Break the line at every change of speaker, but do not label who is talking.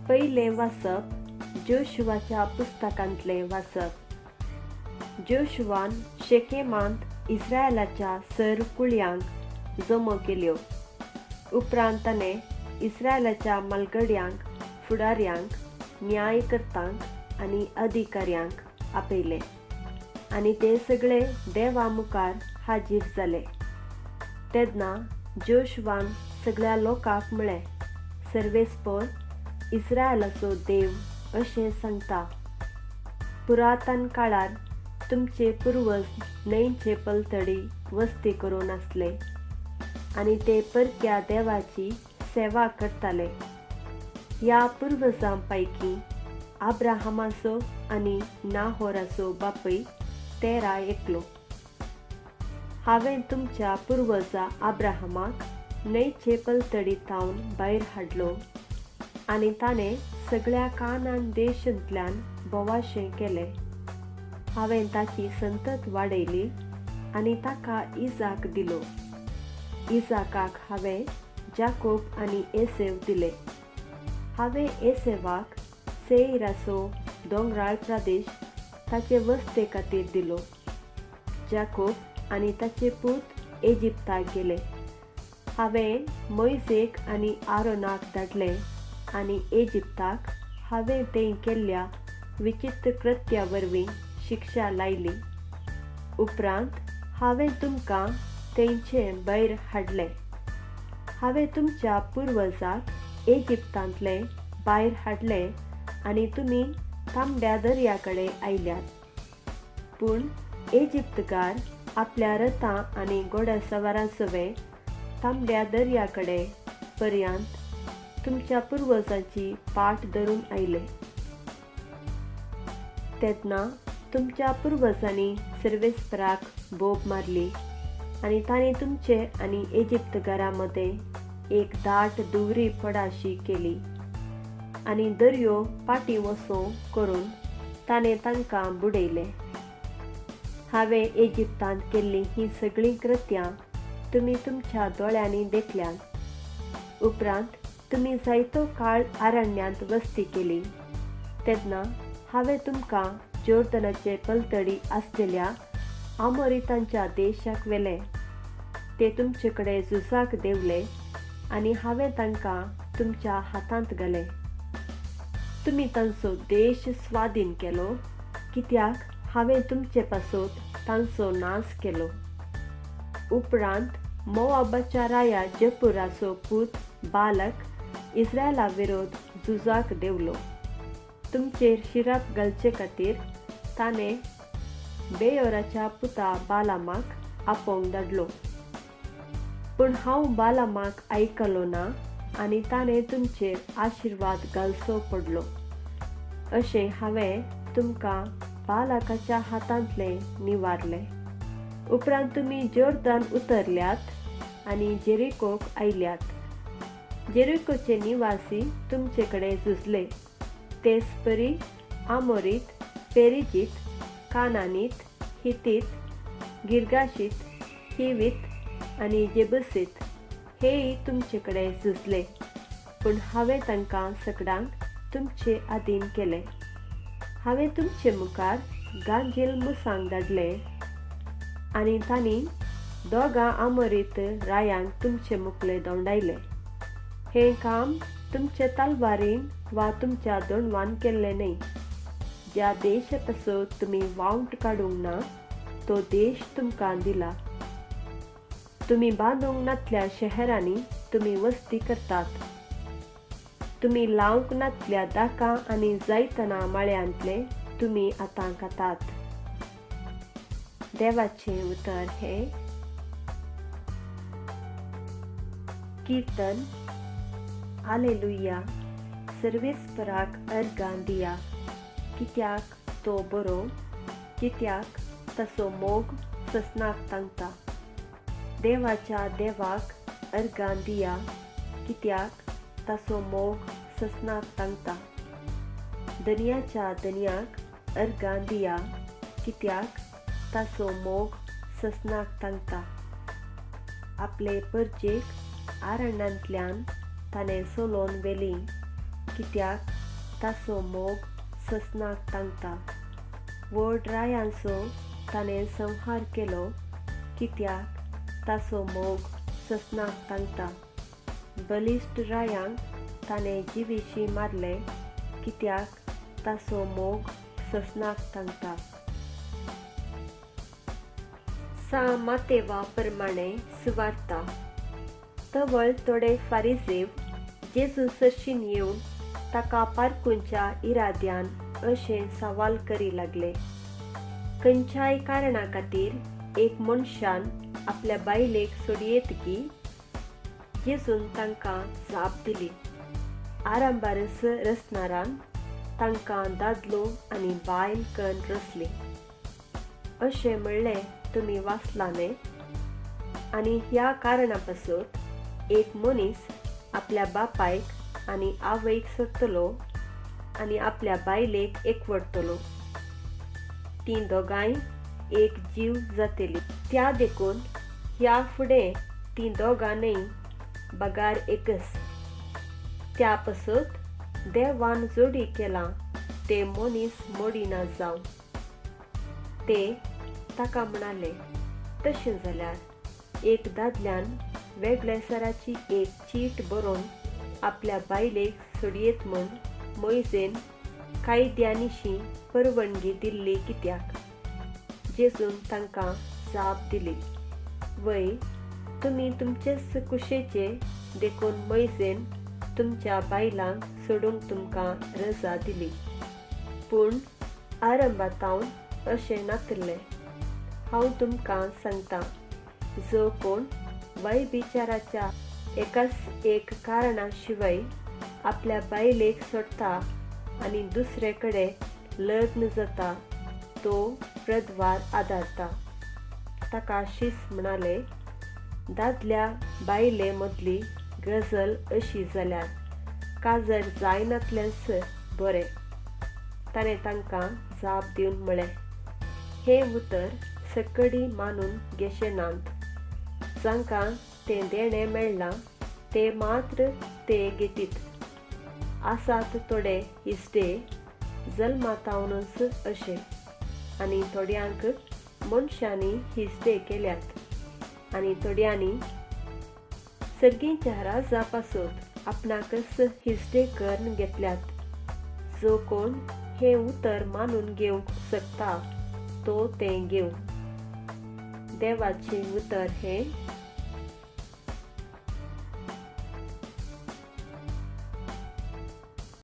पयलें वाचप जोशुआच्या पुस्तकांतलें वाचप. जोशुआन शेकेमांत इस्रायलाच्या सर कुळयांक जमो केल्यो. उपरांत ताणें इस्रायलाच्या म्हालगड्यांक, फुडाऱ्यांक, न्यायकर्तांक आनी अधिकाऱ्यांक आपयले आनी ते सगळे देवा मुखार हाजीर जाले. तेन्ना जोशुआन सगळ्या लोकांक म्हळें, सर्वेस्पर इस्रायलाचो देव अशें सांगता, पुरातन काळार तुमचे पुर्वज न्हंयचे पलतडी वस्ती करून आसले आनी ते परक्या देवाची सेवा करताले. ह्या पुर्वजां पैकी आब्राहामाचो आनी नाहोराचो बापूय तेरा एकलो. हांवें तुमच्या पुर्वजा आब्राहामाक न्हंयचे पलतडी थावन भायर हाडलो आनी ताणें सगळ्या कानान देशांतल्यान भोवाशें केलें. हांवें ताची संतत वाडयली आनी ताका इजाक दिलो. इजाकाक हांवें जाकोब आनी एसेव दिले. हांवें एसेवाक सेईराचो दोंगराळ प्रदेश ताचे वस्ते खातीर दिलो. जाकोब आनी ताचे पूत इजिप्ताक गेले. हांवें मोयजेक आनी आरोनाक धाडले आनी इजिप्ताक हांवें थंय केल्ल्या विचित्र कृत्या वरवीं शिक्षा लायली. उपरांत हांवें तुमकां थंयचे भायर हाडले. हांवें तुमच्या पुर्वजाक इजिप्तांतले भायर हाडले आनी तुमी तांबड्या दर्या कडेन आयल्यात. पूण इजिप्तकार आपल्या रथां आनी घोडेसवारां सवें तांबड्या दर्या कडेन पर्यंत तुमच्या पुर्वजांची पाट धरून आयले. तेन्ना तुमच्या पुर्वजांनी सर्वेस्पराक बोब मारली आनी तांणी तुमचे आनी इजिप्तकारां मदें एक दाट धुंवरी पडाशी केली आनी दर्यो फाटीं वसो करून ताणें तांकां बुडयले. हांवें इजिप्तांत केल्लीं हीं सगळीं कृत्यां तुमी तुमच्या दोळ्यांनी देखल्यांत. उपरांत तुमी जायतो काळ आरण्यांत वस्ती केली. तेन्ना हांवें तुमकां जोर्दनाचे पलतडी आसलेल्या आमोरितांच्या देशाक व्हेले. ते तुमचे कडेन झुजाक देंवले आनी हांवें तांकां तुमच्या हातांत घाले. तुमी तांचो देश स्वाधीन केलो, कित्याक हांवें तुमचे पासत तांचो नाश केलो. उपरांत मोआबाच्या राया जपुराचो पूत बालक इस्रायला विरोध झुजाक देंवलो. तुमचेर शिराप घालचे खातीर ताणें बेयोराच्या पुता बालामाक आपोवंक धाडलो. पूण हांव बालामाक आयकलो ना आनी ताणें तुमचेर आशिर्वाद घालचो पडलो. अशें हांवें तुमकां बालाकाच्या हातांतलें निवारलें. उपरांत तुमी जोर्दान उतरल्यात आनी जेरिकोक आयल्यात. जेरिकोचे निवासी तुमचे कडेन झुजले. तेच परी आमोरीत, पेरिजीत, कानानीत, हितीत, गिर्गाशीत, हिवीत आनी जेबसीत हेय तुमचे कडेन झुजले. पूण हांवें तांकां सगळ्यांक तुमचे आदीन केले. हांवें तुमचे मुखार गांजील मुसांक धाडले आनी तांणी दोगां आमोरीत रायांक तुमचे मुखले दोंडायले. हें काम तुमचे तलवारीन वा तुमच्या दोणवान केल्लें न्हय. ज्या देशा पासत तुमी वावंट काडूंक ना तो देश तुमकां दिला. तुमी बांदूंक नातल्या शहरांनी तुमी वस्ती करतात. तुमी लावंक नातल्या दाकां आनी जायतना माळ्यांतले तुमी आतां खातात. देवाचें उतर हें. किर्तन. आलेलुया. सर्वेस्पराक अर्गां दिया, कित्याक तो बरो, कित्याक तसो मोग ससनाक तांकता. देवाच्या देवाक अर्गां दिया, कित्याक ताचो मोग ससनाक तांकता. दर्याच्या दर्याक अर्गां दिया, कित्याक ताचो मोग ससनाक तांकता. आपले परजेक आरण्यांतल्यान ताणें चलोवन व्हेली. कित्याक ताचो मोग ससनाक तांकता. व्हड रायांचो ताणें संहार केलो, कित्याक ताचो मोग ससनाक तांकता. बलिश्ट रायांक ताणें जिवीशी मारले, कित्याक ताचो मोग ससनाक तांकता. सा मातेवा प्रमाणे सुवार्ता. तवळ थोडे फारिजेव जेजू सरशीन येवन ताका पारखुंच्या इराद्यान अशें सवाल करी लागले, खंयच्याय कारणा खातीर एक मनशान आपल्या बायलेक सोडयेत की? जेजून तांकां जाप दिली, आरंभारच रचणारान तांकां दादलो आनी बायल कन्न रचली. अशें म्हणलें तुमी वाचलां न्हय? आनी ह्या कारणा पासत एक मनीस आपल्या बापायक आनी आवयक सोडटलो आनी आपल्या बायलेक एकवटतलो, तीं दोगांय एक जीव जातली. त्या देखून ह्या फुडें तीं दोगां न्हय बगार एकच. त्या पासत देवान जोडी केलां ते मनीस मोडिना जावं. ते ताका म्हणाले, तशें जाल्यार एक दादल्यान वेगळेसराची एक चीट बरोवन आपल्या बायलेक सोडयेत म्हूण मोयजेन कायद्यानिशी परवानगी दिल्ली कित्याक? जेजून तांकां जाप दिली, वय तुमी तुमचेच कुशेचे देखून मोयजेन तुमच्या बायलांक सोडूंक तुमकां रजा दिली, पूण आरंभातावन अशें नातिल्लें. हांव तुमकां सांगतां, जो कोण वयबिचाराच्या एकाच एक कारणा शिवाय आपल्या बायलेक सोडटा आनी दुसरे कडेन लग्न जाता तो प्रद्वार आदारता. ताका शीस म्हणाले, दादल्या बायले मदली गजल अशी जाल्यार काजर जायनातलेंच बरें. ताणें तांकां जाप दिवन म्हळें, हें उतर सकडी मानून घेशे नात, जांकां तें देणें मेळ्ळां ते मात्र ते घेतीत. आसात थोडे इश्टे जल्मातावनूच अशे, आनी थोड्यांक मनशांनी हिस्टे केल्यात, आनी थोड्यांनी सर्गीच्या राजा पासत आपणाकच हिस्टे करून घेतल्यात. जो कोण हें उतर मानून घेवंक शकता तो तें घेवं. देवाचें उतर हें.